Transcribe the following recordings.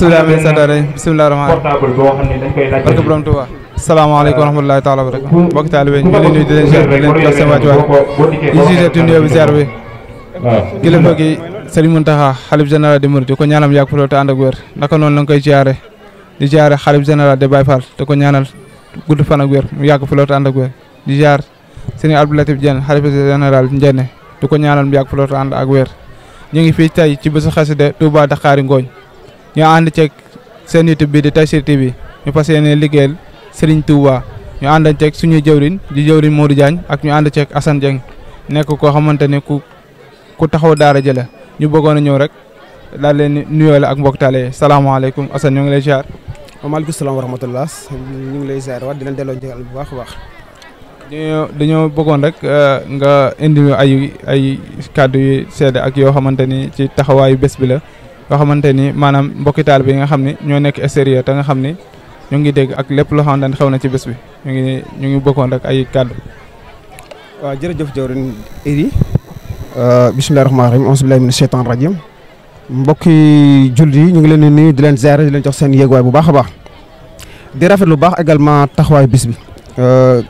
bisimilah min sadare bisimilah rahmaan barke borom Tuuba salaamaaleykum wa rahmatulahi taala wa barakatu mbokki taalibe ñu ngi leen nuyu di leen ziar di leen jox seen wàccuwaay yi jiite nuyoo bi ziar bi kilifa gi Serigne Mountakha xalif général des Mourides ko ñaanal yàgg fi te ànd ak wér naka noonu la nga koy ziare di ziare xalif général des Baye Fall te ko ñaanal gudd fan ak wér mu yàgg fi te ànd ak wér di ziar Serigne Abdou Latif Diène xalif général Ndiéné te ko ñaanal mu yàgg fi te ànd ak wér ñu ngi fii tey ci bésu xasida Touba Dakhari Ngooñ ñu ànd ceeg seen YouTube bi di Tayssir TV ñu fas yéene liggéeyal Serigne Touba ñu ànd ceeg suñuy jëwriñ di jëwriñ Modou Diagne ak ñu ànd ceeg Assane Dieng nekk koo xamante ne ku taxaw daara jële ñu bëggoon a ñëw rek daal leen nuyoo la ak mbokk taale salaamaaleykum Assane ñu ngi lay ziar. waaleykum salaam wa rahmatulah ñu ngi lay ziar waat di leen delloo njëkkal bu baax a baax. dañoo bëggoon rek nga indi ay kàddu yu seede ak yoo xamante ni ci taxawaayu bés bi la yoo xamante ni maanaam mbokki taal bi nga xam ne ñoo nekk extérieur te nga xam ne ñu ngi dégg ak lépp loo xamante ne xew na ci bés bi ñu ngi bëggoon rek ay kàddu. waaw jërëjëf jawrin Iri bismillahi rahmaani rahim auzu billahi mina shaytaan rajim mbokki jullit yi ñu ngi leen di nuyu di leen ziar di leen jox seen yéeguwaay bu baax a baax di rafet lu baax également taxawaayu bis bi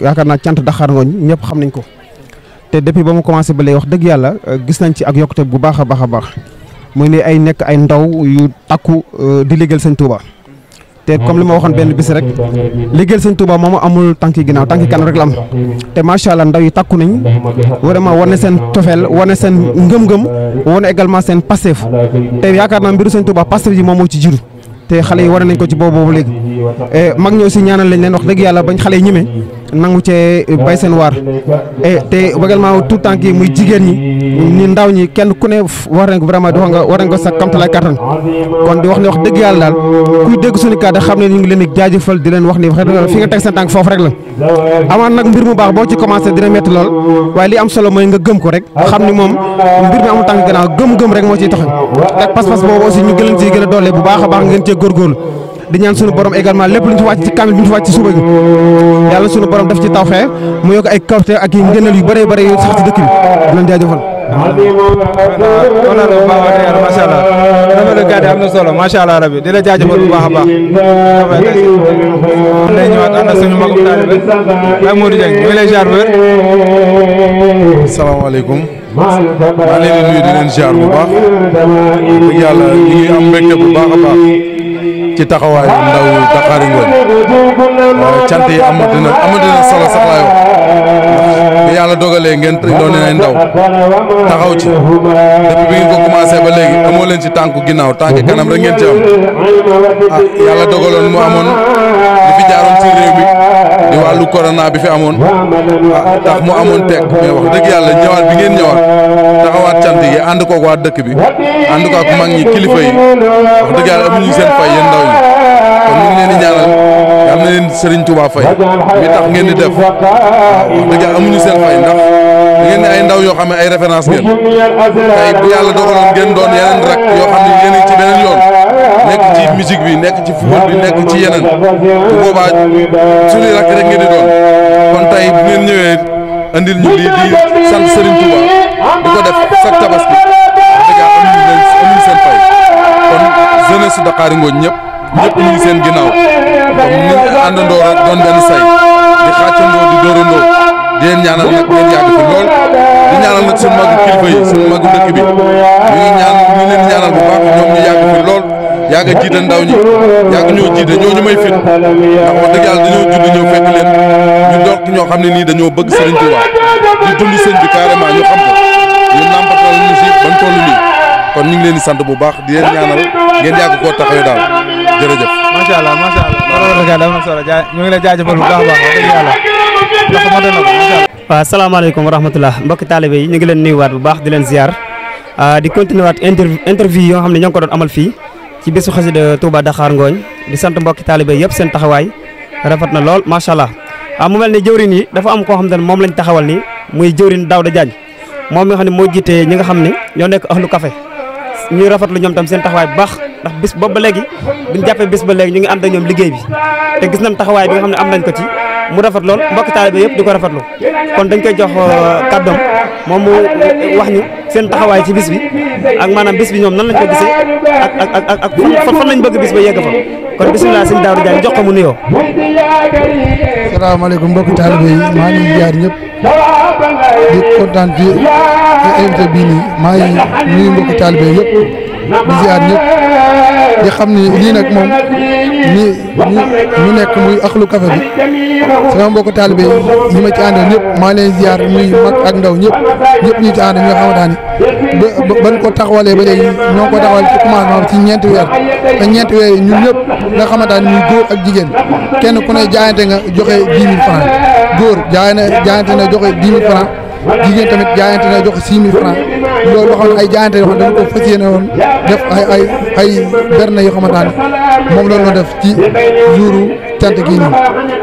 yaakaar naa cant Dakhari Ngooñ ñëpp xam nañ ko te depuis ba mu commencé ba léegi wax dëgg yàlla gis nañ ci ak yokkute bu baax a baax a baax muy ne ay nekk ay ndaw yu takku di liggéeyal sëñ Touba te comme li ma waxoon benn bis rek liggéeyal sëñ Touba moom amul tànki ginnaaw tànki kanam rek la am te macha allah ndaw yi takku nañ vraiment wane seen tofeel wane seen ngëm-ngëm wane également seen passif te yaakaar naa mbiru sëñ Touba passif ji moom moo ci jiru te xale yi war nañ ko ci boobu léegi mag ñoo si ñaanal lañ leen wax dëgg yàlla bañ xale yi ñemee nangu cee bay seen waar te également tout temps ki muy jigéen ñi ndaw ñi kenn ku ne war nañ ko vraiment war nañ ko sa kamtalaay kattan kon di wax ne wax dëgg yàlla daal kuy dégg suñu kàddu xam ne ñu ngi leen di jaajëfal di leen wax ni fi nga teg seen tànk foofu rek la amaan nag mbir mu baax boo ci commencé dina métti lool waaye li am solo mooy nga gëm ko rek xam ni moom mbir mi amul tànk gannaaw gëm-gëm rek moo ciy tax ak pas-pas boobu aussi ñu gën ci gën a doole bu baax a baax ngeen cee góorgóorlu di ñaan suñu borom également lépp lu ñu fi wàcc ci kamil bi ñu fi wàcc ci suba gi yàlla suñu borom def ci tawfeex mu yokk ay kawte ak yi ngëneel yu bëree bëri yu sax ci dëkk bi di leen jaajëfal. macha allah dafa la gàdde am na solo macha allah rabbi di la jaajëfal bu baax a baax lay ñëwaat ànd ak suñu magum taalibe ak Modou Dieng ñu ngi lay ziar wér. salaamaaleykum maa leen di nuyu di leen ziar bu baax dëgg yàlla ñu ngi am mbégte bu baax a baax ci taxawaayu ndaw Dakhari Ngooñ cant yi amatina solo sax laay wax bi yàlla dogalee ngeen doon ay ndaw taxaw ci depuis bi ngeen ko commencé ba léegi amoo leen ci tànku ginnaaw tànki kanam rek ngeen ci am yàlla dogaloon mu amoon li fi jaaroon ci réew mi di wàllu corona bi fi amoon tax mu amoon teg mais wax dëgg yàlla ñëwaat bi ngeen ñëwaat taxawaat cant yi ànd koog waa dëkk bi ànd ko ak mag ñi kilifa yi wax dëgg yàlla amuñu seen fay yéen ndaw ñi kon ñu ngi leen di ñaanal yal na leen Serigne Touba fay mi tax ngeen di def wax dëgg yàlla amuñu seen fay ndax ngeen ne ay ndaw yoo xam ne ay référence ngeen tey bu yàlla dogaloon ngeen doon yeneen rek yoo xam ne yéen ci beneen yoon nekk ci musique bi nekk ci football bi nekk ci yeneen bu boobaa suñuy rakk rek ngeen di doon kon tey bu ngeen ñëwee andil ñu lii di sant Serigne Touba di ko def chaque tabaski wax dëgg yàlla amuñu seen fay kon jeunesse su Dakhari Ngooñ ñëpp ñu ngi seen ginnaaw comme ni àndandoo rek doon benn say di xàccandoo di dóorandoo di leen ñaanal nag ngeen yàgg fi lool di ñaanal nag suñu magu kilifa yi suñu magu dëkk bi ñu leen ñaanal bu baax ñoom ñu yàgg fi lool yàgg a jiite ndaw ñi yàgg ñoo jiite ñoo ñu may fit ndax wax dëgg yàlla dañoo judd ñëw fekk leen ñu doog ñoo xam ne nii dañoo bëgg Serigne Touba di dund sëñ bi carrément ñu xam ko ñu nàmpatal ñu si ban toll nii kon ñu ngi leen di sant bu baax di leen ñaanal ngeen yàgg koo taxawee daal jërëjëf. macha allah macha allah am na solo ñu ngi lay jaajëfal bu baax a baax wax dëgg yàlla ndax moo doon na ko macha allah. waaw salaamaaleykum wa rahmatulah mbokki taalibe yi ñu ngi leen nuyuwaat bu baax di leen ziar di continuer waat interview yoo xam ne ñoo ngi ko doon amal fii ci bésu xasida Touba Dakhari Ngooñ di sant mbokki taalibe yëpp seen taxawaay rafet na lool macha allah mu mel ni jëwrin yi dafa am koo xam ne moom lañ taxawal ni muy jëwrin Daouda Diagne moom mi nga xam ne moo jiite ñi nga xam ne ñoo nekk ahlu café ñuy rafetlu ñoom tam seen taxawaay bu baax ndax bis boobu ba léegi buñ jàppee bis ba léegi ñu ngi ànd ak ñoom liggéey bi te gis nañ taxawaay bi nga xam ne am nañ ko ci mu rafet lool mbokki taalibe yëpp di ko rafetlu kon dañ koy jox kàddoom moom mu wax ñu seen taxawaay ci bis bi ak maanaam bis bi ñoom nan lañ ko gisee ak fan lañ bëgg bis ba yegg fa kon bisimilah sëñ Daouda Diagne jox ko mu nuyoo. salaamaaleykum mbokki taalibe yi maa ngi jaar ñëpp di kontaan ci invité bii nii maa ngi nuyu mbokki taalibe yëpp di ziar ñëpp di xam ni lii nag moom ñu nekk muy Ahlou Café bi sama mbokki taalibe yi ñi ma ci àndal ñëpp maa leen ziar muy mag ak ndaw ñëpp ñi ci ànd ñi nga xamante ne ban ko taxawalee ba léegi ñoo ko taxawal ci commencement ci ñeenti weer te ñeenti weer yi ñun ñëpp nga xamante ne muy góor ak jigéen kenn ku ne jaayante nga joxe 10 000 francs góor jaayante na joxe 10 000 francs jigéen tamit jaayante na joxe 6 000 francs loolu loo xam ne ay jaayante yoo xam ne dañ ko fas yéene woon def ay berne yoo xamante ne moom loolu la def ci jouru cant gii nii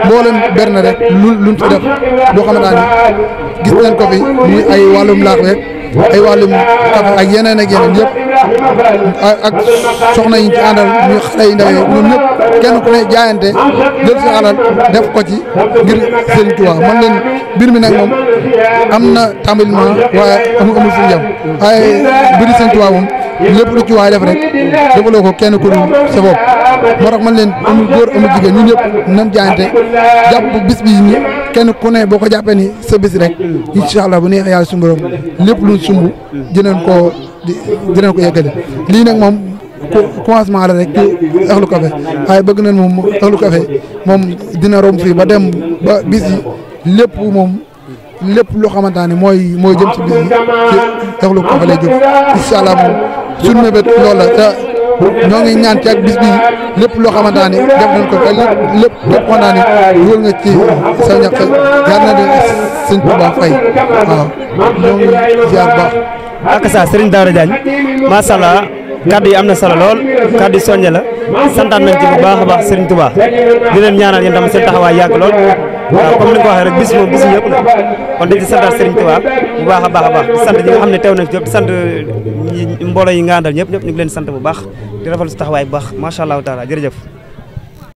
mboolem berne rek luñ fi def loo xamante ne gis nañ ko fi muy ay wàllum laax rek ay wàllum café ak yeneen yëpp ak soxna yi ci àndal ñu xale yi ndaw yi ñoom ñëpp kenn ku ne jaayante jël sa alal def ko ci ngir Serigne Touba man leen mbir mi nag moom am na tàmbalement waaye amul fu jëm waaye mbiri Serigne Touba moom lépp lu ci waay def rek defaloo ko kenn ku dul sa bopp moo tax man leen amul góor amul jigéen ñun ñëpp nan jaayante jàpp bis bi ni kenn ku ne boo ko jàppee ni sa bis rek incha allah bu neexee yàlla suñu borom lépp lu sumb dinañ ko yeggale lii nag moom commencement la rek ci Ahlou Café waaye bëgg nañ moom Ahlou Café moom dina romb fii ba dem ba bis yi lépp loo xamante ne mooy jëm ci bis yi ci Ahlou Café lay jóg incha allah moom suñu mébét loolu la te ñoo ngi ñaan ci ak bis bi lépp loo xamante ne def nañ ko te lépp xamante ne wóor nga ci sa ñaq yar na de sëñ Touba fay waaw ñoo ngi ziar baax ak sa Serigne Daouda Diagne macha allah kaddu yi am na solo lool kaddu yi soññe la santaan nañ ci bu baax a baax Serigne Touba di leen ñaanal yéen tam seen taxawaay yàgg lool waaw comme ni nga ko waxee rek bis moom bisu ñëpp la kon dañ ci santaat Serigne Touba bu baax a baax di sant ñi nga xam ne teew nañ ci yëpp di sant mbooloo yi nga àndal ñëpp ñu ngi leen sant bu baax di rafetlu si taxawaay bu baax macha allah taala jërëjëf